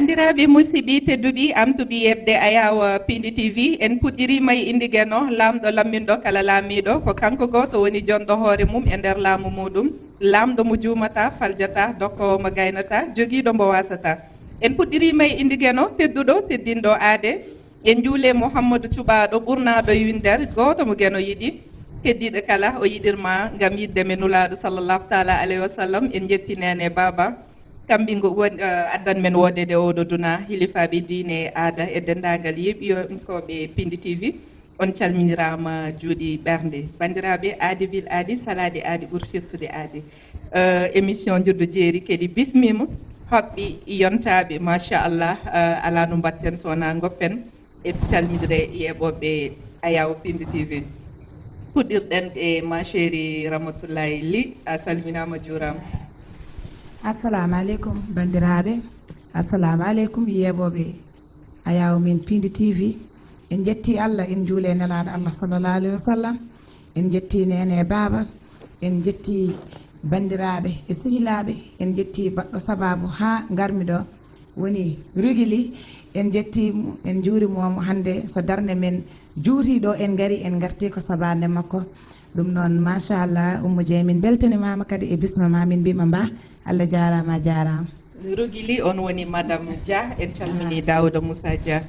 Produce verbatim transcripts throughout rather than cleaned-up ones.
Banndiraaɓe musidɓe tedduɓe, amtuɓe yeɓde Ayaawo Pindi T V, en puɗɗiriima e innde Geno, laamɗo lamminɗo kala laamiiɗo, ko kanko gooto woni jonɗo hoore mum e nder laamu muuɗum, laamɗo mo juumataa, faljataa, dokkoowo mo gaynataa, jogiiɗo mbo waasataa. En puɗɗiriima e innde Geno, tedduɗo, teddinɗo aade, en njuulee Muhammadu Cuɓaaɗo, ɓurnaaɗo e winndere, gooto mo Geno yiɗi, keddiiɗo kala o yiɗirma ngam yiɗde men Nulaaɗo sallallahu taala alayhi wa sallam, en njetti neene baaba. Kam ɓinngo won, eh, addan men woodede oɗo duna, hilifaaɓe diine e aada e denndaangal yeeɓiyankooɓe Pindi T V, on calminiraama juuɗe ɓernde. Banndiraaɓe, aadi wil aadi, salaade aadi ɓuri firtude aadi. Eh, émission Njuddu Jeeri kadi bismiima, hoɓɓe yontaaɓe, machallah, eh, alaa no mbaɗten so wonaa ngoppen. E calminde yeeɓooɓe Ayaawo Pindi T V. Puɗɗirɗen e ma chérie Ramatoulaye Ly, a salminaama, juuraama. Assalamu aleykum, banndiraaɓe. Assalamu aleykum, yeeɓooɓe Ayaawo men Pindi T V. En njetti Allah, en njuule nelaaɗo Allah sallallahu alayhi wa sallam. En njetti neene e baaba, en njetti banndiraaɓe e sehilaaɓe, en njetti baɗɗo sabaabu haa ngarmi ɗo, woni Rugili. En njetti mo, en njuurima mo hannde so darnde men juuti ɗo, en ngari, en ngarti ko sabaande makko. Ɗum noon, machallah, Oumou Dieng, min mbeltanimaama kadi e bisma ma, min mbima mba, Allah jaaraama, a jaaraama. Rugili, on woni Madame Dia, en calmini Daouda Moussa Dia.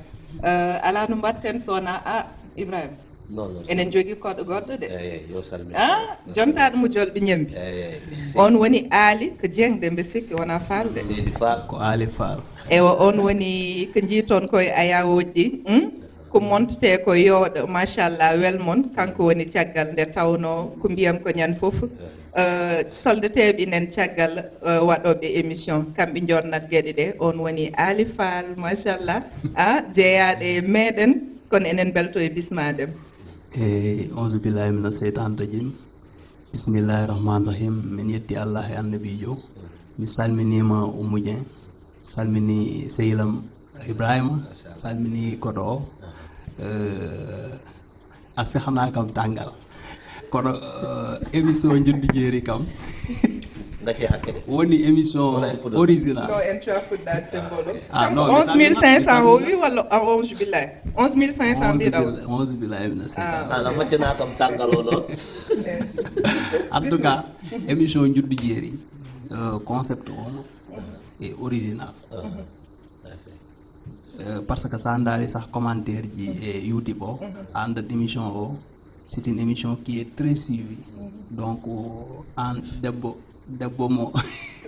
Eh, alaa no mbaɗten so wonaa, a, Ibrahima. Non, non. Enen jogii koɗo goɗɗo de. Eyi, eyi, yo salmine. Ah, jontaaɗo mo jolɓe ñembi. Eyi, eyi. On woni Aali ko Jeŋ de, mbe sikki wonaa Faal de. Seydi Faal. Ko Aali Faal. Ewa, on woni ko njiiton koye ayawooji ɗi, hmm? Ko montetee ko yooɗo, machallah, wel mon, kanko woni caggal nde tawnoo ko mbiyam ko ñan fof. Eh, soldateeɓe nen caggal, eh, waɗooɓe émission, kamɓe njornat geɗe ɗe, on woni Aali Faal, machallah, a jeyaaɗo e meɗen, kono enen mbelto e bismaade. E auzu billahi mina seytan rajim. Bismillahi rahmani rahim. Min yetti Allah e annabijo. Mi salminima Oumou Dieng. Salmini sehilam Ibrahima. Salmini koɗo o. Eh, a sehna kam tangal. Kono eh, émission Njuddu Jeeri kam. Daki hakke de. Woni émission original. Ɗo en cowa fuɗɗaade sembo ɗo. Ah, non, onze mille cinq cents o wi walla a onze billahi? Onze mille cinq cents mbiɗa o. Onze billahi mina seytan. Ah, na moƴƴana kam tangal o ɗon. En tout cas, émission Njuddu Jeeri, euh, concept o est original. Euh, parce que sa ndaari sah commentaire ji e youtube o, a andat émission o, c'est une émission qui est très suivie. Donc an debbo debbo mo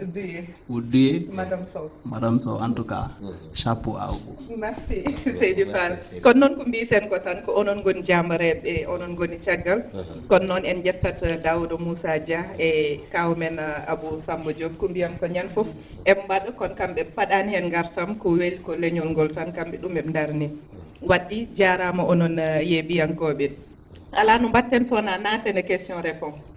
Duye. Mo duye. Madame Sow. Madame Sow, en tout cas, chapeau à vous. Merci Seydi Fall. Kono noon ko mbiyeten ko tan ko onon ngoni jaambareeɓe, onon ngoni caggal. Kono noon en njettat Daouda Moussa Dia e kaaw men Abou Samba Diop, ko mbiyam ko ñan fof eɓe mbaɗa, kono kamɓe paɗaani heen ngartam, ko weli ko leñol ngol tan, kamɓe ɗum eɓe ndarni. Waddi jaaraama onon yeeɓiyankooɓe. Alaa no mbaɗten so wonaa naaten e question réponse.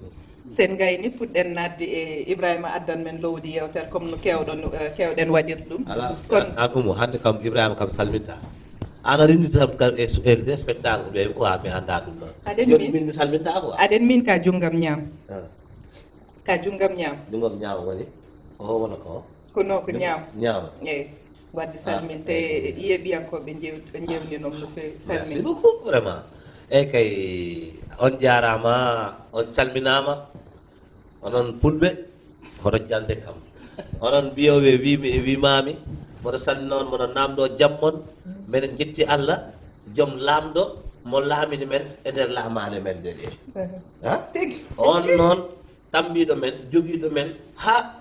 Sen ngayni puɗɗen naatde e Ibrahima addan men lowdi yewtere comme no kewɗon eh, kewɗen waɗirde ɗum. Ala kono a ɗum hannde kam Ibrahima kam salminta. Ana rindita kam e e spectacle ɓe quoi mi annda ɗum ɗon. Aɗen joni min min mi salminta quoi. Aɗen min ka junngam ñaam. Ka junngam ñaam. Junngam ñaam woni o wona ko. Ko no ko ñaam. Ñaam. Eyi. Wadde salminte yeeɓiyankooɓe jewni noon no feewi. Salmin. Merci beaucoup vraiment. Eeyi kay, on jaaraama, on calminaama, onon Pulɓe, hoto jalde kam. Onon mbiyooɓe wiimi e wiimaami, mboɗo salmina on, mboɗo naamndoo jam mon. Mbeɗen njetti Allah, joom laamɗo mo laamini men e nder laamaale men ɗe ɗe. On noon, tambiiɗo men, jogiiɗo men, haa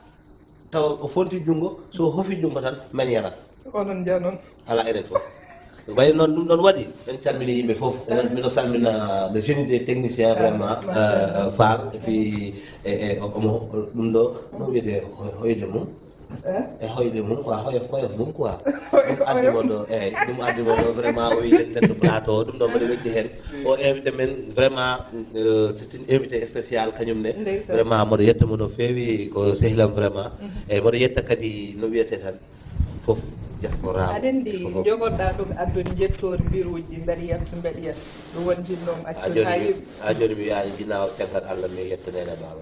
tawa o fonti junngo, so o hofi junngo tan men yarat. Onon njanon. Alaa enen fof. Wayi noon ɗum ɗon waɗi, en calmini yimɓe fof. Enen mino salmina le génie des techniciens vraiment Fall et puis e omo ɗum ɗo no wiyete hoyde mum e hoyde mum quoi hoyof hoyof mum quoi ɗum addimo ɗo eyyi ɗum addimo ɗo vraiment o yiyeten no plateau ɗum ɗo mboɗo wetti hen o invité men vraiment c'est une invité spécial kañum ne vraiment mboɗo yettamo no feewi ko sehlam vraiment eyyi mboɗo yetta kadi no wiyete tan fof diaspora aɗen ndi jogorɗa ɗum addun jettori mbiruji mbeɗa yetta mbeɗa yetta ɗum wonjinnomi accun ha yewi ha joni mi wiyani jinawo caggal allah mi yetta nene bawa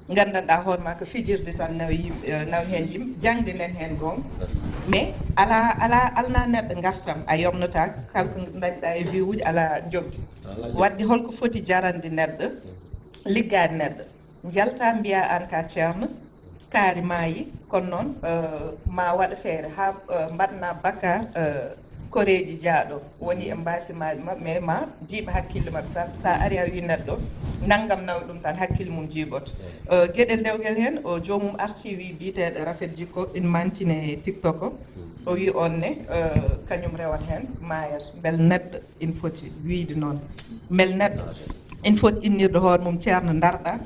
Nganndanɗaa hoore maa ko fijirde tan nawi yimɓe, nawi heen yimɓe, jaŋde nen heen goonga. Mais alaa, alaa, alnaa neɗɗo ngartam, a yomnotaako, kala ko ndañɗaa e vie uji alaa njoɓdi. Waɗde holko foti jarande neɗɗo, liggaade neɗɗo? Njaltaa mbiyaa aan ka ceerno, kaari maayi, kono noon, eh, ma waɗ feere haa, eh, mbaɗna bakkaar, eh, koreeji jaaɗo woni e mbasimaaji maɓɓe, mais ma jiiɓa hakkille maɓɓe. Sa, sa ari a wi neɗɗo nanngam nawi ɗum tan, hakkille mum jiiɓoto. Eh, geɗel dewgel heen, o joomum arti wi biyeteeɗo Rafet Jikko ina mantine TikTok o. O wi on ne, eh, kañum rewata heen, maayat. Mbel neɗɗo ina foti wiyde noon? Mbel neɗɗo ina foti innirde hoore mum ceerno ndarɗa,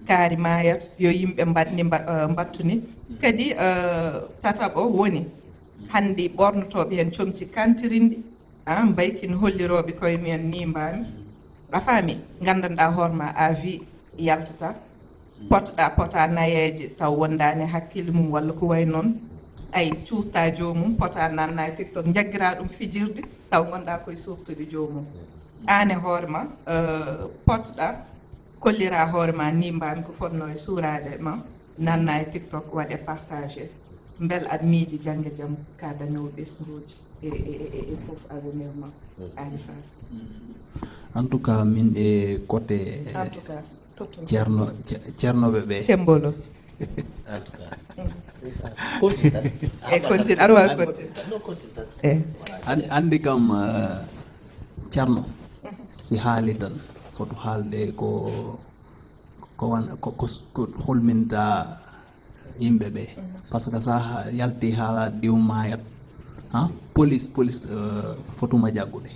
kaari maayat, yo yimɓe mbaɗni mba-, eh, mbattuni? Kadi, eh, tataɓo woni hannde ɓornotooɓe heen comci kantirinɗi, ah, mbaykin hollirooɓe koye mumen ni mbaami. A faami? Nganndanɗaa hoore ma a vie yaltata. Potɗa pota nayeeje taw wondaani hakkille mum walla ko wayi noon. Ay, cuutta joomum, pota nanna e TikTok, njaggira ɗum fijirde taw ngonɗa koye softude joomum. Aan e hoore ma, eh, potɗa kollira hoore ma ni mbaami ko fotnoo e suuraade ma, nanna e TikTok, waɗe partagé. Mbel aɗa miiji jannge jam ka dañoowo ɓesnguuji e, e, e, e, e fof avenir ma. Aali Fall. En tout cas, min e côté En tout cas, tottu. Ceerno, Ce-, Ceernoɓe ɓe. Sembolo. En tout cas. Ndeysaan. Continue tan. E continue, aɗa waawi continue. Non, continue tan. Eh. Voilà, An-, c'est anndi kam, eh, Ceerno, si haali tan, fotu haalde ko, ko wan-, ko, ko, ko holminta yimɓe ɓe. Par ce que sa ha-, yalti haala diw maayat, ha, police, police, eh, fotuma jaggude.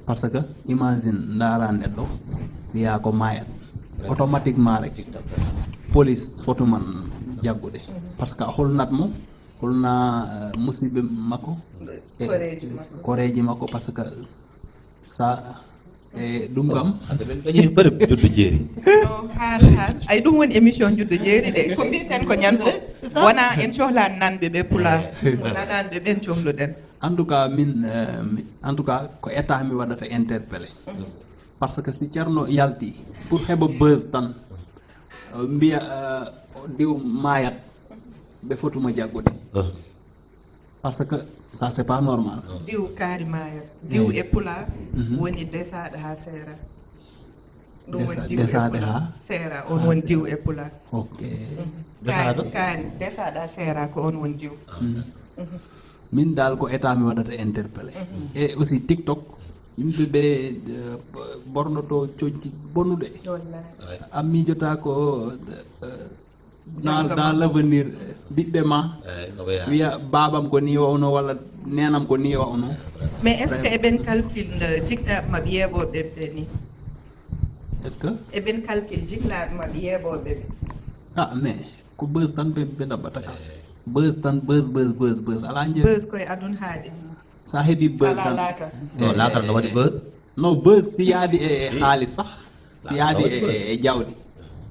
Par ce que imagine ndaara neɗɗo wiya ko maayat. Automatiquement rek, police fotuman jaggude. Par ce que a holnat mo, holna, eh, musidɓe makko, e Koreeji makko. Koreeji makko, par ce que sa, e ɗum kam. Hade men dañi bari juddu jeeri. No, haal, haal. Ay, ɗum woni émission juddu jeeri de. Ko mbiten ko ñande fof. Wona en cohla nanɓe ɓe pulaar. Ko nananɓe ɓen cohluɗen. En tout cas, min, eh, mi, en tout cas, ko état mi waɗata interpellé. Par ce que si Ceerno yalti pour heɓa buzz tan, eh, mbiya, eh, diw maayat, ɓe fotuma jaggude. Par ce que ça, c'est pas normal. Diw kaari maayat. Diw e pulaar woni desaaɗo haa seera. Ɗum woni Desa-, diw e desaaɗo pulaar. Haa? Seera, on woni diw e pulaar. Ok. Kaari, kaari, desaaɗo haa seera ko on woni diw. Min daal ko état mi waɗata interpellé. Et aussi TikTok, yimɓe ɓe, eh, bornoto coñci bonnuɗe. Wallahi. A miijota ko, eh, dans, dans l'avenir, eh, ɓiɓɓe ma Eyi, no ko yaa. Wiya baabam ko ni wawno walla nenam ko ni wawno. Mais est-ce que eɓen calcul, eh, jiknaaɓe maɓɓe yeeɓooɓe ɓe ni? Est-ce que? Eɓen calcul jiknaaɓe maɓɓe yeeɓooɓe ɓe? Ah, mais ko buzz tan ɓe, ɓe ɗaɓɓata ka. Buzz tan, buzz, buzz, buzz, buzz. Alaa jeeɗi. Buzz koye aduna haaɗi. Sa heɓi buzz Alaa tan. Laakara. No, Laakara no waɗi buzz. No, buzz si yaadi e, e haalis sax. Si Ah, yaadi waɗi e, buzz. E, e jawdi.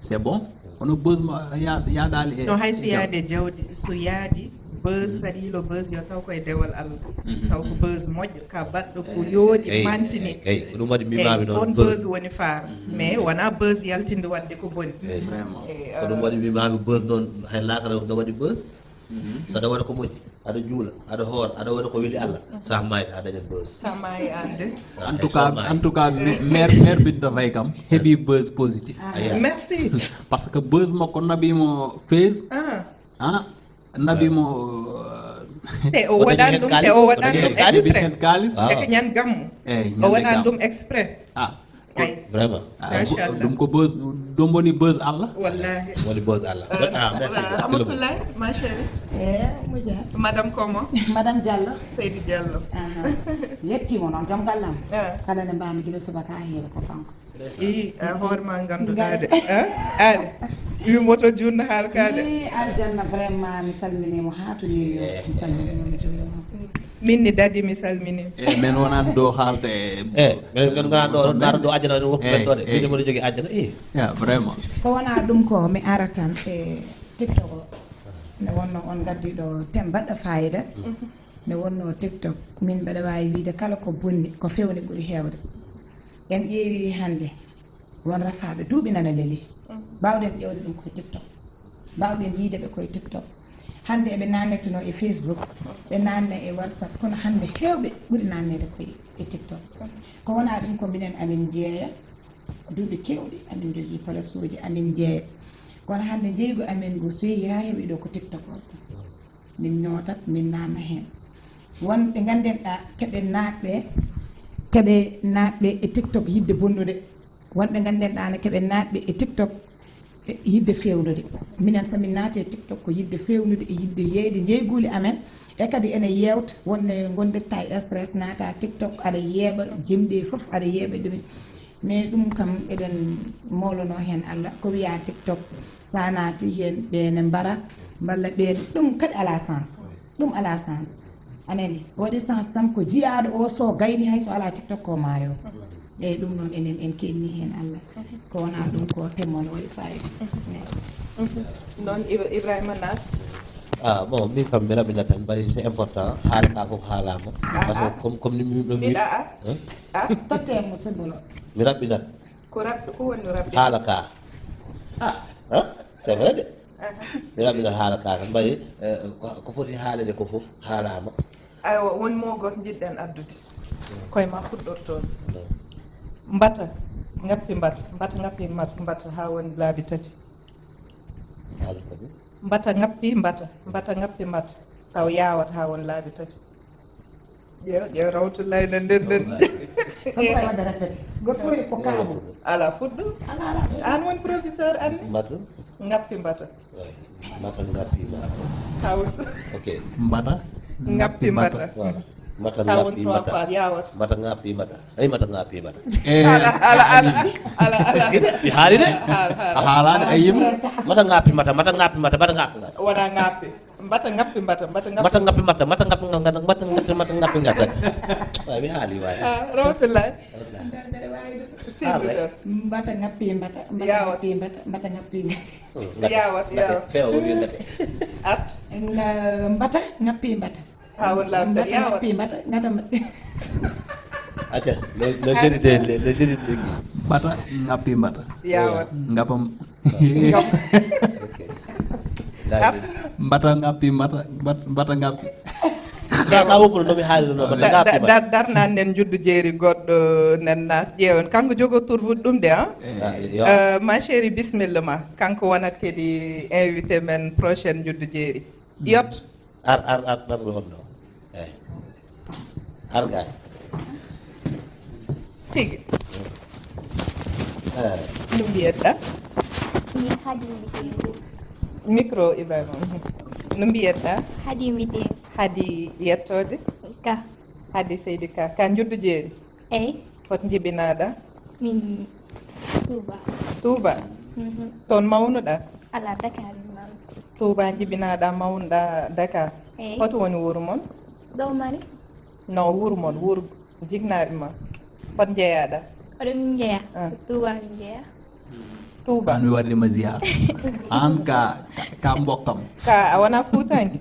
C'est bon. Kono buzz mo ya-, yaadaali e. No, hay so yaadi e jawdi, so yaadi buzz, saɗiilo buzz yo taw koye dewal Allah. Taw ko buzz moƴƴo, ka baɗɗo ko yooɗi, mantini. Eyi, ko ɗum waɗi mimami Eyi, noon on buzz. Buzz woni faar. Mais wona buzz yaltinde waɗde ko boni. Eyi. Vraiment. Eyi, Ko ɗum waɗi mimami buzz noon, hay laakara no waɗi buzz. Saɗa waɗa ko moƴƴi, aɗa juula, aɗa hoora, aɗa waɗa ko weli Allah, sa maayi a dañat buzz. Sa maayi aan de. En tout cas, en tout cas, me-, maire, maire Binta Faye kam heɓi buzz positif. Aya. Merci. Parce que buzz makko naɓimo Face. Ah. Ah, naɓimo. Te o waɗan ɗum, te o waɗan ɗum exprès. Kalis. Te ko ñan gammu. Eyi, O ñande waɗan gam. Ɗum exprès. Ah, Ay. Ah, Machallah. Ɗum ko buzz, ɗum woni buzz Allah. Wallahi. Woni buzz Allah. Ah, merci. Amatullah, ma chérie. Eh, moƴƴa. Madame comment? Madame Diallo. Seydi Diallo. Aha. Yettimo noon, joom gallam. Ah. Kala ne mbaami gila subaka haa heewa ko kanko. I, a hoore ma ngannduɗaa de. Ah? Aali. Wimoto junno haal ka de. I, aljanna vraiment, mi salminimo haa to New York. Mi salminimo, mi juurima. Min ni dadi mi salmini. E men wonani ɗo haalde e. Eh, men men ngana ɗo ɗon nara ɗo ajana ɗo wokko men ɗo de. Eh, Min mo jogi ajana. Eh. Ya, vraiment. Ko wona ɗum ko mi aratan e TikTok o. Nde wonno on gaddi ɗo tem baɗɗo fayida. Nde wonno TikTok min mbeɗa wawi wiide kala ko bonni ko fewni ɓuri hewde. En ƴeewi hande won rafaaɓe duuɓi nana leli. Mbaaw-ɗen ƴeewde ɗum koye TikTok. Mbaaw-ɗen yiyde ɓe koye TikTok. Hannde eɓe naanneteno e Facebook, ɓe naanna e WhatsApp, kono hannde heewɓe ɓuri naanneede koye e TikTok. Ko wonaa ɗum, ko minen amin njeeya duuɓi keewɗi, amin njogii palasuuji, amin njeeya. Kono hannde njeeygu amin ngu, so yehii haa heɓii ɗo, ko TikTok o. Min ñootat, min naatna heen. Won ɓe nganndanɗaa keɓe naatɓe, keɓe naatɓe e TikTok yidde bonnude. Won ɓe nganndanɗaa ne keɓe naatɓe e TikTok e yidde feewnude. Minen, so min naati e TikTok, ko yidde feewnude e yidde yeeyde njeeyguuli amen. E kadi ene yeewta, wonde ngondirta e stress, naata TikTok, aɗa yeeɓa, jimɗi fof aɗa yeeɓa ɗum. Mais ɗum kam, eɗen moolonoo heen Allah, ko wiyaa TikTok, so a naati heen, ɓe ne mbara, mballa ɓe, ɗum kadi alaa sens. Ɗum alaa sens. A nani? Waɗi sens tan ko jiyaaɗo o, so gayni, hay so alaa TikTok, ko maayo. Eeyi, ɗum noon, enen en keedni heen Allah. Ko wonaa ɗum, ko thème o no waɗi faayiida. Eeyi. Noon, Ibra-, Ibrahima Naas. Ah, bon, min kam mi raɓina tan, mbaɗi c'est important, haala ka fof haalaama. Parce que comme, comme ni min ɗo mbiɗa a. Tottee mo sebolo. Mi raɓinat. Ko raɓ, ko woni raɓ? Haala ka. Ah, c'est vrai de. Mi raɓinat haala ka tan, mbaɗi ko foti haalede ko fof haalaama. Aywa, won moo gooto njiɗ-ɗen addude. Koye ma fuɗɗortoo. Mbata, ngappi mbata, mbata ngappi mbata, mbata haa woni laabi tati. Mbata ngappi mbata, mbata ngappi mbata, taw yaawat haa won laabi tati. Ƴeew, ƴeew, Rawtullaay no nden nden. Ko koye wadde répété. Goto fof ko kaabu. Ala fuɗɗo. Ala ala. An woni professeur anne. Mbata. Ngappi mbata. Mbata ngappi mbata. Taw. Ok. Mbata. Ngappi mbata. Mbata ngappi mbata. Yaawat. Mbata ngappi mbata. Ay mbata ngappi mbata. Ala ala ala. Ala ala. Mi haali de. A haalaani ay yimɓe. Mbata ngappi mbata, mbata ngappi mbata, mbata ngappi mbata. Wona ngappi. Mbata ngappi mbata, mbata ngappi. Mbata ngappi mbata, mbata ngappi ngappi, mbata ngappi ngappi ngappi. Waaw mi haali waay. Rawatullaay. Timmital. Mbata ngappi mbata, mbata ngappi mbata, mbata ngappi mbata. Yaawat yaawat. Feewa woni ngate. At. Mbata ngappi mbata. Haa won laabi tati yaawat. Ngappi mbata, ngata mbata. Acca, le le jeri de le le jeri de. Mbata ngappi mbata. Yaawat. Ngapam. Mbata ngappi mbata, mbata ngappi. Ka woppuno nomi haali no mbata ngappi mbata. Darnan nden njuddu jeeri goɗɗo nen nas ƴeewen kanko jogo turvude ɗum de a. Ma chérie, bismilla ma. Kanko wonat kadi invité men prochaine njuddu jeeri. Yot. Ar ar ar ar ɗo honno. Eyi. Ar gay. Tigi. No mbiyetɗa? Min Hadi mbiyetee. Micro Ibrahima. No mbiyetɗa? Hadi mbiyetee. Hadi yettoode? Ka. Hadi Seydi Ka. Ka njuddu jeeri? Eyi. Hoto njibinaaɗa? Min Touba. Touba? Mhm. Toon mawnuɗa? Ala Dakar min mawni. Touba njibinaaɗa mawnuɗa Dakar? Eyi. Hoto woni wuro mon? Ɗo Maris. No wuro mon, wuro jiknaaɓe ma. Hoto njeyaɗa? Hoto min njeya. Ah. Touba min njeya. Touba. An mi waɗde ma ziyaara. An ka, ka, ka mbokkam. Ka a wona fuutanke?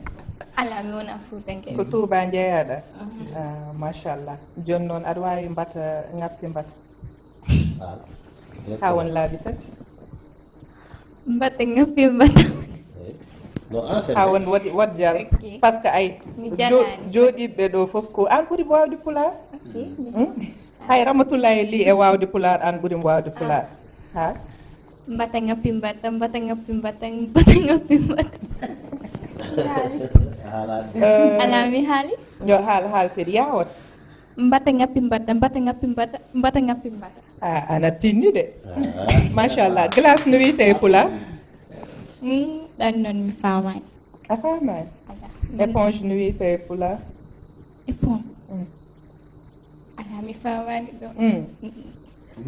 Ala mi wona fuutanke. Ko Touba njeyaɗa? Mhm. Ah, machallah. Jooni noon aɗa waawi mbata ngappi mbata. Haa won laabi tati. Mbaɗa ngappi mbaɗa. Haa won waɗi waɗ jal. Parce que ay jooɗiiɓe ɗo fof ko aan ɓuri waawde pulaar. Hay Ramatoulaye Ly e waawde pulaar aan ɓuri mo waawde pulaar. Ha. Mbaɗa ngappi mbaɗa, mbaɗa ngappi mbaɗa, mbaɗa ngappi mbaɗa. Alaa mi haali. Yo haal haal kadi yaawat. Mbata ngappi mbata, mbata ngappi mbata, mbata ngappi mbata. Ah, ana tinni de. Machallah. Glace no wiyete e pulaar? Mm, ɗan noon mi faamaani. A faamaani? Ala. Éponge no wiyete e pulaar? Éponge. Mm. Ala mi faamaani ɗo. Mm.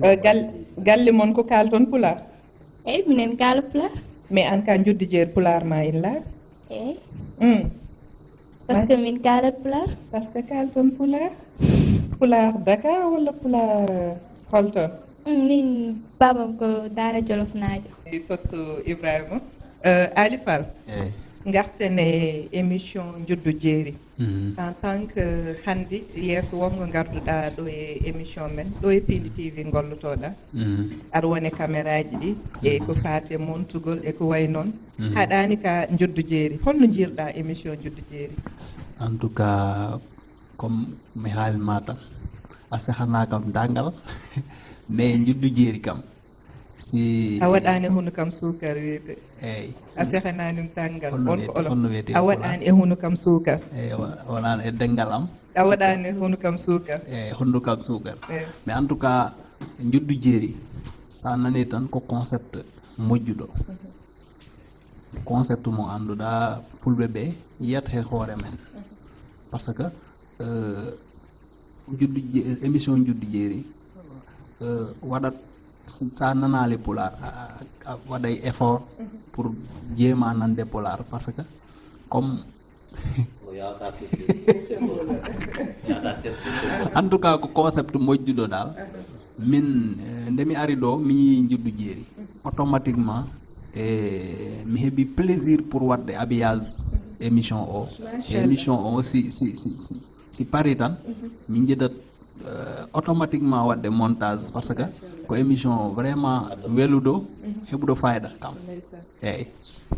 Eh, gal, galle mon ko kaalton pulaar? Eyi, minen kaala pulaar. Mais an ka njoddi jeer pulaar ma in laabi? Eyi. Mm. Parce que min kaalat pulaar. Parce que kaalton pulaar. Pulaar Dakar walla pulaar holton? Min baabam ko Daara Jolof naajo. Totto Ibrahima. Uh, Ali Fall. Eyi. Ngarten e émission Njuddu Jeeri. Mhm. En tant que hannde, yeeso wonngo ngarduɗaa ɗo e émission men, ɗo e Piindi T V ngollotoɗaa. Mhm. Aɗa woni e caméraji ɗi, e ko faati e montugol, e ko wayi noon. Mhm. Haɗaani ka Njuddu Jeeri. Holno njiirɗaa émission Njuddu Jeeri? En tout cas, comme mi haalima tan, a sehana kam danngal, mais Njuddu Jeeri kam, si A waɗaani hono kam suukar wiyete. Eey. A sehanaani ɗum tanngal. Honno On ko wiyete, olof. Honno wiyete A e Pulaar? Waɗaani e hono kam suukar. Eey, wa-, wonaan e denngal am. A waɗaani e hono kam suukar. Eey, hono kam suukar. Eey. Mais en tout cas, Njuddu Jeeri, so a nanii tan ko concept moƴƴuɗo. Mhm. Concept mo annduɗaa fulɓe ɓe yiyata he hoore men. Mhm. Parce que, euh, Njuddu Je-, émission Njuddu Jeeri, euh, waɗat, sa nanaali Pulaar, a, a, a waɗay effort pour jeema nande Pulaar, parce que comme O yawta firti. Yawta firti. En tout cas, ko concept moƴƴuɗo dal. Min, eh, nde mi ari ɗo, mi yii Njuddu Jeeri. Automatiquement, eh, mi heɓi plaisir pour waɗde habillage émission o. Machallah. Émission o, si, si, si, si, si pari tan, min njedat, eh, automatiquement waɗde montage, parce que ko émission vraiment weluɗo, heɓuɗo fayda kam. Ndeysaan. Eey.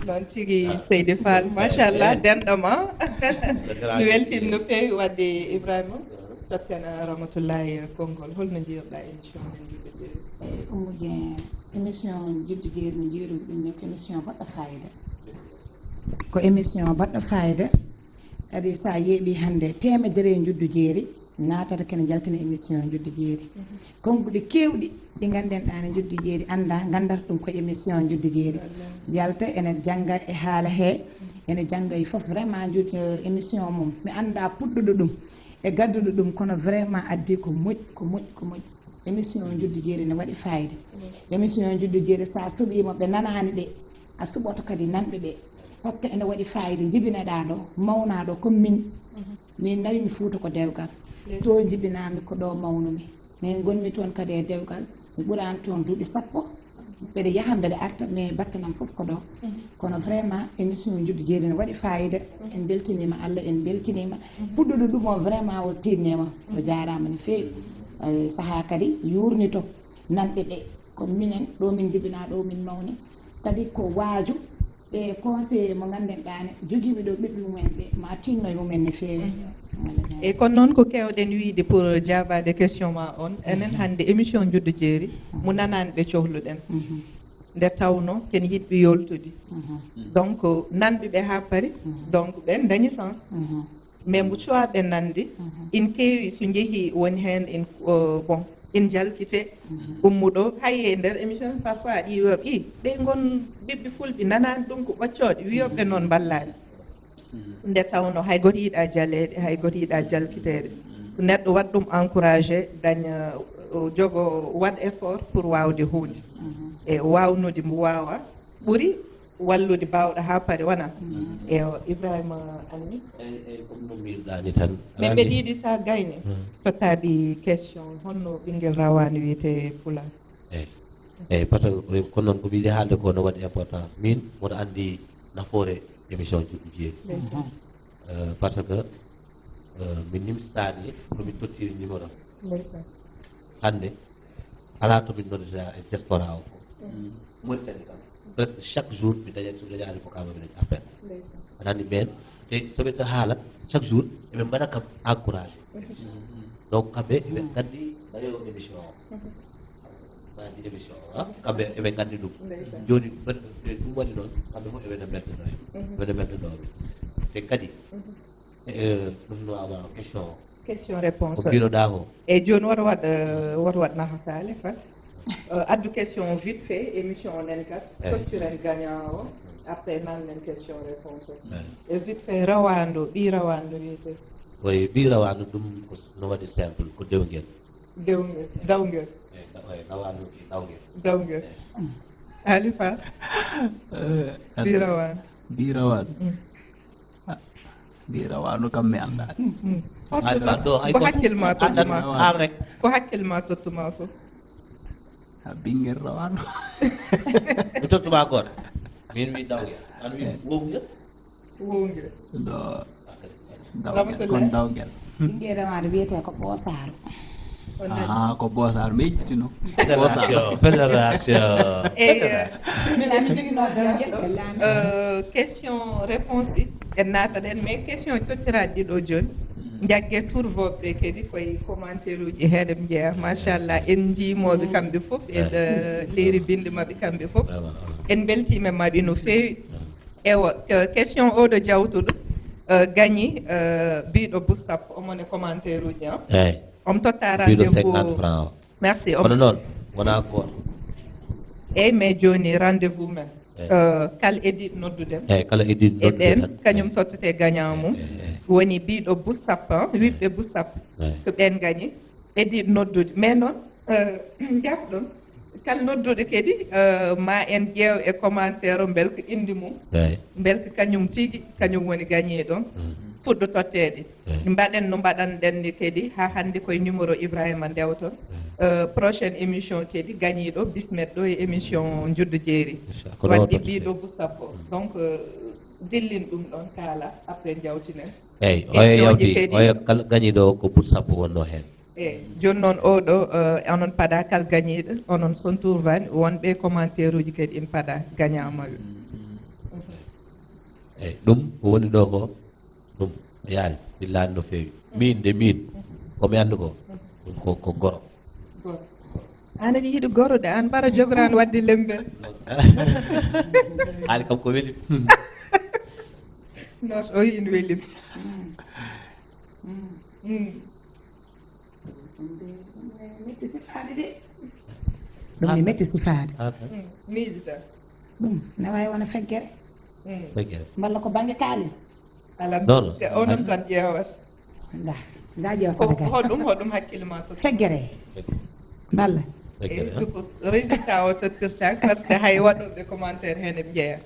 Noon tigi, Seydi Fall, machallah, denɗo ma. Mi weltin no feewi. Wadde Ibrahima, tottana Ramatullahi konngol. Holno njiirɗa émission men Njuddu Jeeri? Eey, Oumou Dieng, émission Njuddu Jeeri no njiiru ɗum ne ko émission baɗɗo fayida. Ko émission baɗɗo fayida. Kadi sa yeeɓi hannde teemedere Njuddu Jeeri, naatata kene njaltina émission Njuddu Jeeri. Mhm. Konnguɗi keewɗi ɗi ngannden ɗaane Njuddu Jeeri annda, nganndata ɗum ko émission Njuddu Jeeri. Wallaahi. Yalta ene jannga e haala he, ene jannga e fof. Vraiment, Njuddu, émission mum, mi annda puɗɗuɗo ɗum e gadduɗo ɗum, kono vraiment addi ko moƴ, ko moƴ, ko moƴ. Émission Njuddu Jeeri ne waɗi fayida. Mm. Émission Njuddu Jeeri, sa suɓiima ɓe nanaani ɓe, a suɓoto kadi nanɓe ɓe. Parce que ene waɗi fayida, jibinaɗaa ɗo, mawnaa ɗo, comme min. Mhm. Min nawi mi Fuuta ko dewgal. Yes. To jibinami ko ɗo mawnumi. Min gonmi toon kadi e dewgal. Mi ɓuraani toon duuɓi sappo. Mbeɗa yaha, mbeɗa arta, mais battanam fof ko ɗo. Mhm. Kono vraiment, émission Njuddu Jeeri ne waɗi fayida. Mhm. En mbeltiniima Allah, en mbeltiniima. Mhm. Puɗɗuɗo ɗum o, vraiment, o tiiɗniima. O jaaraama no feewi. Eh, sahaa kadi yuurnito nanɓe ɓe. Ko minen, ɗo min njibinaa, ɗo min mawni. Kadi ko waaju e conseiller mo ngannduɗaa ne, jogiiɓe ɗo ɓiɓɓe mumen ɓe, ma tinno e mumen no feewi. Mhm. Walla ñaami. E kono noon ko keewɗen wiyde pour jaabaade question ma on, enen, mhm, hannde émission Njuddu Jeeri, mo nanaani ɓe cohluɗen. Mhm. Nde tawno ken yiɗɓe yoltude. Mhm. Donc, nanɓe ɓe haa pari, mhm, donc ɓen dañi sens. Mhm. Mais mbo cuwaaɓe nande, mhm, in keewi, so njehii woni heen in, euh, bon, in njalkite, mhm, ummuɗo. Hay e nder émission, parfois aɗa yiya ɓe, ɓe ngon ɓiɓɓe fulɓe, nanaani ɗum ko ɓoccooɗe, wiyooɓe noon mballaani. Mhm. Nde tawno hay gooto yiɗaa jaleede, hay gooto yiɗaa jalkiteede. Mhm. Neɗɗo waɗ ɗum encouragé, daña, o jogo, waɗ effort pour waawde huunde. Mhm. E waawnude mbo waawa, ɓuri wallude baawɗo haa pari, wona? Mm. Ewa, Ibrahima Anni. Eyi, eyi, comme no mbiruɗaa ni tan. Min ɓe ɗiɗi sa gayni, mm, tottaaɓe question, honno ɓinngel rawaani wiyetee Pulaar? Eyi. Eyi, par ce que, eh, kono noon ko mbiɗi haalde ko no waɗi importance. Min, mboɗo anndi nafoore émission Njuddu Jeeri. Ndeysaan. Eh, par ce que, eh, min nimsaani ko min tottiri numéro. Ndeysaan. Hannde, alaa to min noddata e diaspora o fof. Mm. Mauritanie kam. Presque chaque jour, mi dañat, so dañaani ko kam, mi daña appel. Ndeysaan. Aɗa anndi ɓeen, te so ɓe haala, chaque jour, eɓe mbaɗa kam encouragé. Mm. Donc, kamɓe, eɓe nganndi mbaɗoowo émission o. Mm. Mbaɗi émission o, ha? Kamɓe, eɓe nganndi ɗum. Ndeysaan. Jooni, ɗum waɗi noon, kamɓe fof eɓe no mbeltanoo en. Mm. Eɓe no mbeltanoo ɓe. Te kadi, mm. Eh, ɗum no awa question o. Question réponse o. Ko mbiɗoɗaa ko. Eyi, jooni woto waɗ, eh, woto waɗ naha Salif, eh. Eh, addu question o vite fait, émission o nen gas, eh, toccuren gagnant o, après nannden question réponse o. Eh. E vite fait, rawaandu, ɓii rawaandu wiyetee? Koye ɓii rawaandu ɗum ko s-, no waɗi simple, ko dewgel. Dewgel, dawgel. Eh, da-, eh, rawaandu ki dawgel. Dawgel. Eh. Alifa. Eh, ɓii rawaandu. Ɓii rawaandu. Mm. Ah, mbiɗa waawno kam mi anndaani. Mm. Forcément, ɗo hay ko goto hakkille ma tottu ma fof. An rek. Ko hakkille ma tottu ma fof. Ha ɓinngel rawaano. Mi tottu ma gooto. Min mi dawgel. An wi, eh, wowgel. Wonge. Ɗo dawgel, kon dawgel. Ɓinngel remaade wiyetee ko Ɓoosaaru. Aha, ko Ɓoosaaru mi ejjitino. Fédération, fédération. Eyi, min ami joginoo dawgel e laami. Question réponse ɗi en naata ɗen, mais question cottiraaɗi ɗiɗo jooni. Njagge tour vooɓe kadi koye commentaire uji heeɗe ɓe njeeya machallah, en njiimooɓe kamɓe fof e leyri binde maɓɓe kamɓe fof. En mbeltiima maɓɓe no feewi. Ewa, question oɗo jawtuɗo gagné biiɗo bus sappo omone commentaire uji an. Eyyi. Om totta rendez-vous. Merci. Kono noon wona gooto. Eyyi, mais jooni rendez-vous men. Kala ediɗo nodduɗen. Eyyi, kala ediɗo nodduɗen. Eɗen kañum tottete gagnant mum. Woni biiɗo bus sappo, wiɓɓe bus sappo. Ko ɓen gagné. Ediɗo noddude. Mais noon, jafɗon. Kala nodduɗo kadi ma en ƴeew e commentaire o mbel ko indi mum, mbel ko kañum tigi kañum woni gañiiɗo. Fuɗɗo totteede. Mbaɗen no mbaɗanɗen ni kadi ha hannde koye numéro Ibrahima ndewton. Prochaine émission kadi gañiiɗo bismet ɗo e émission njuddo jeeri. Wadde mbiɗo bu sappo donc dillin ɗum ɗon kaala après jawtinen. Eyyi, oyo yawti oyo kala gañiiɗo ko but sappo wonno heen. Eyyi, jooni noon oɗo onon paɗa kal gañiiɗo onon sontour vani wonɓe commentaire uji kadi ina paɗa gañama. Eyyi, ɗum ko woni ɗo ko ɗum yaani billahi no feewi. Min de min komi anndu ko ɗum ko ko goro. An aɗa yiɗi goro de an mbara jogorano wadde lembel. An kam ko weli. Not o yin weli. Metti sifaade de. Ɗum ne metti sifaade. Miijita. Ɗum ne waawi wona feggere. Feggere. Mballa ko bannge kaalis. Ala. Non. Onon tan ƴeewata. Nda nda ƴeew sadaka. Hoɗum hoɗum hakkille ma to. Feggere. Mballa. Feggere. Résultat o tottirta parce que hay waɗoɓe commentaire hene ɓe jeeya.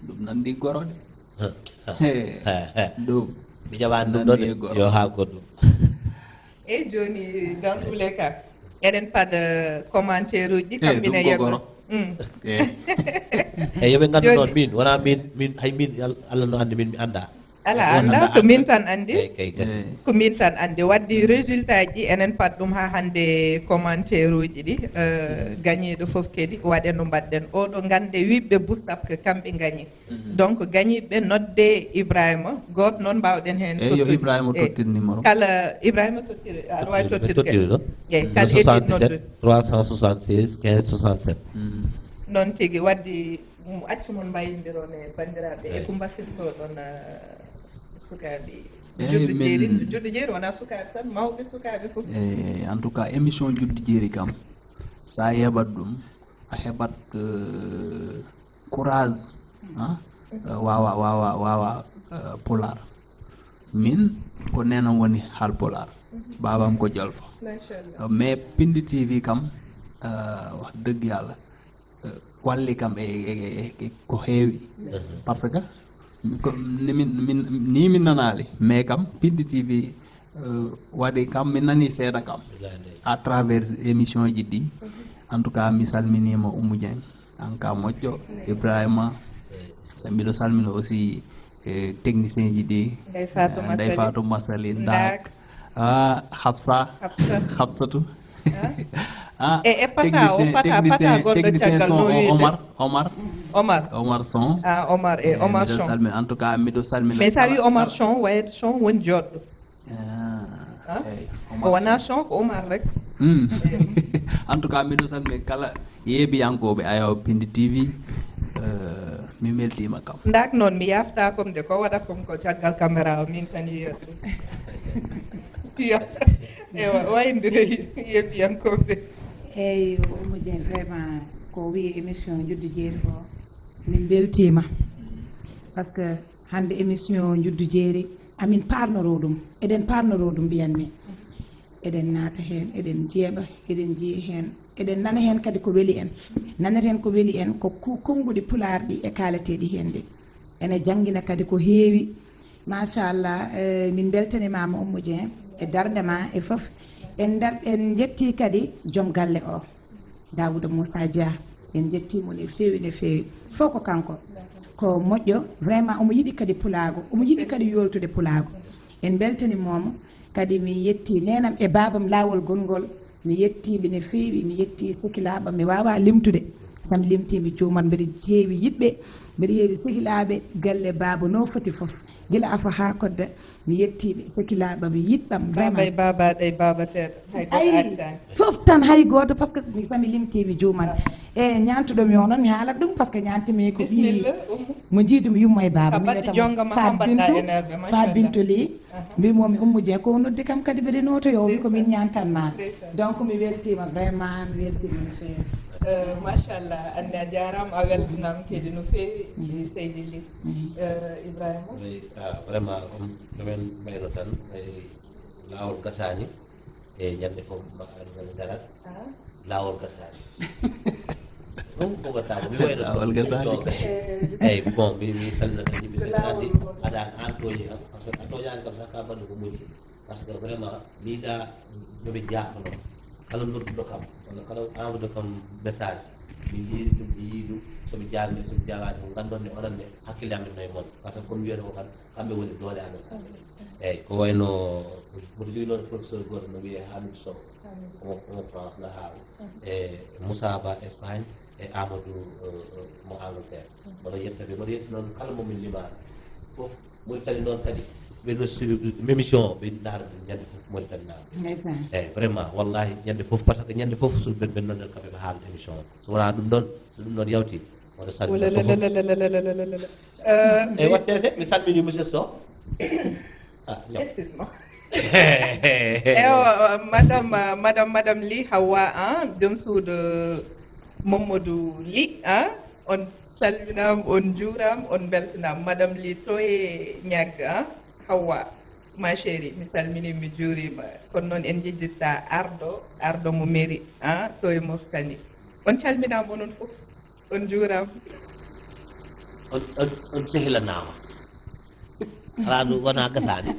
Ɗum nandi goro de. Ɗum mi jaɓani ɗum ɗo de yo ha goɗɗum. Eyyi, joni dans tous les cas eɗen paada commentaire uji kamɓe ne yago. Eyyi, yoɓe gandu noon min wona min min hay min Allah no andi min mi anda. Ala anda, ko min tan andi. Ko min tan andi wadde résultat ji enen pat ɗum ha hande commentaire uji ɗi. Gañiɗo foof kadi waɗe no mbaɗɗen oɗo gande wiɓɓe busap ko kamɓe gañi. Donc gañiɓe nodde Ibrahima goto noon mbawɗen hen. Eyyi, yo Ibrahima tottir numéro kala. Ibrahima tottiri aɗa wawi tottirde. Eyyi, kala edit nodde. Trois cent soixante-seize quinze soixante-sept. Noon tigi wadde. Accu mon mbayindiron e banndiraaɓe e ko mbasirtoɗon sukaaɓe. Juddu jeeri juddu jeeri wona sukaaɓe tan mawɓe sukaaɓe fof. En tout cas émission juddu jeeri kam sa yeɓat ɗum a heɓat courage. Wawa wawa wawa pular. Min ko nenan woni haalpular. Babam ko jolfo. Mais pindi tv kam wax dëgg yàlla walli kam e ko heewi. Par ce que ni min nanaali mais kam pindi tv waɗi kam mi nani seeɗa kam. À travers émission ji ɗi en tout cas mi salminima Oumou Dieng, an ka moƴƴo. Ibrahima. Mbiɗo salmina aussi technicien ji ɗi. Ndey Fatou Massali Ndak. Hafsa. Hafsatu. E e pata o pata pata goɗɗo caggal no wiide. Omar Omar. Omar Omar son. Ah Omar e Omar son. Salmina en tout cas miɗo salmina. Mais sa wi Omar son wayata son woni joɗɗo. O wona son ko Omar rek. En tout cas miɗo salmina kala yeebiyankoɓe Ayaw Pindi tv. Mi meltima kam. Ndak noon mi yafta kom de ko waɗa kom ko caggal caméra o min tan yiyat ɗum. Ewa wayndire yeebiyankoɓe. Eyyi Oumou Dieng vraiment ko wi émission juddu jeeri ko min beltima. Par ce que hande émission juddu jeeri amin parnoro ɗum eɗen parnoro ɗum mbiyanmi. Eɗen naata heen eɗen jeeɓa eɗen jeeyi heen eɗen nana heen kadi ko weli en. Naneten ko weli en ko konguɗi pulaar ɗi e kaalateeɗi heen ɗi. Ene janngina kadi ko heewi. Machallah. Min mbeltanimaama Oumou Dieng e darnde ma e fof. En dar en njetti kadi joom galle o Daouda Moussa Dia. En njettii mo no feewi, no feewi. Fof ko kanko. Ko moƴƴo, vraiment, omo yiɗi kadi pulaagu, omo yiɗi kadi yooltude pulaagu. En mbeltaniima mo, kadi mi yettii neenam e baabam laawol gongol. Mi yettii ɓe no feewi, mi yettii sehilaaɓe am, mi waawaa limtude. So mi limtii, mi juuman, mbeɗa heewi yiɗɓe, mbeɗa heewi sehilaaɓe, galle baaba no foti fof. Gila Afro haa Kodda, mi yettii ɓe, sehilaaɓe am, yiɗɓe am, vraiment. Baaba e baabaaɗo e baabateeɗo, hay gooto Ay, accaani. Fof tan hay gooto, par ce que mi, so mi limtii, mi juuman. E ñaantuɗo mi o noon, mi haalat ɗum, par ce que ñaantumi ko ɓii Bisimilla, ummu. Mo jiidumi yumma e baaba. Ka mi baɗɗo wiyata mo jonnga ma Faat hambatɗaa Bintu, e neeɓe, Faat machallah. Bintu Ly. Aha. Mbi momi Ummu Dieng ko noddi kam kadi mbeɗa nooto yo wi ko min Ndeysaan. Ñaantan ma. Ndeysaan. Donc mi weltiima vraiment, mi weltiima no feewi. Eh, machallah, Anne a jaaraama, a weltinaama kadi no feewi, Mhm. Seydi Ly. Mhm. Eh, Ibrahima? Oui, ah, vraiment, comme no men mbayno tan, eh, laawol gasaani, e ñande fof ma aɗa ngara. Ah. Laawol gasaani. Ɗum ko waɗata ko mi wayno Laawol gasaani. Eh, Eyyi, bon, mi, mi salminat yimɓe, c'est-à-dire, aɗa an tooñi kam, parce que a tooñaani kam sax, ka banndo ko moƴƴi. Parce que vraiment, miɗa, noɓe jaafono. Kala nodduɗo kam, walla kala envoyé kam message, mi yiiri ɗum, mi yii ɗum, so mi jaarni, so mi jaaraani, ko nganndon ne onon ne, hakkille amen no e mon. Parce que comme wiyata ko kan, kamɓe woni doole amen kamɓe. Eyyi, ko wayno, mboɗo jogii noon professeur gooto no wiyee Hamidou Sow. Hamidou Sow. O, o France, no haawi. Mhm. E Moussa Ba, Espagne, e Amadou, eh, eh, mo Angleterre. Mhm. Mboɗo yetta ɓe, mboɗo yetta noon kala mo min limaani fof. Mauritanie noon kadi, ɓe no su-, émission o, ɓe ndaara ɗum ñande fof Mauritanie naaɓe. Ndeysaan. Eyyi, vraiment, wallahi, ñande fof, par ce que ñande fof, so ɓen, ɓen noon kamɓe ɓe haalde émission o. So wonaa ɗum ɗon, so ɗum ɗon yawti, oɗo salmina fof. Wala, la, la, la. Eh, Eyyi, waɗ seese, mi salmini monsieur Sow. Ah, ñaw. Excuse-moi. Ewa, madame, madame, madame Ly Hawa, ah, joom suudu Mamadou Ly, ah, on salminaama, on njuuraama, on mbeltanaama. Madame Ly to e ñagga, ah, Hawa, ma chérie, mi salminii, mi juuriima. Kono noon en njejjittaa Ardo, Ardo mo mairie, ah, to e Mauritanie. On calminaama onon fof. On njuuraama. On, on, on sehilanaama. Alaa ɗum wonaa gasaani.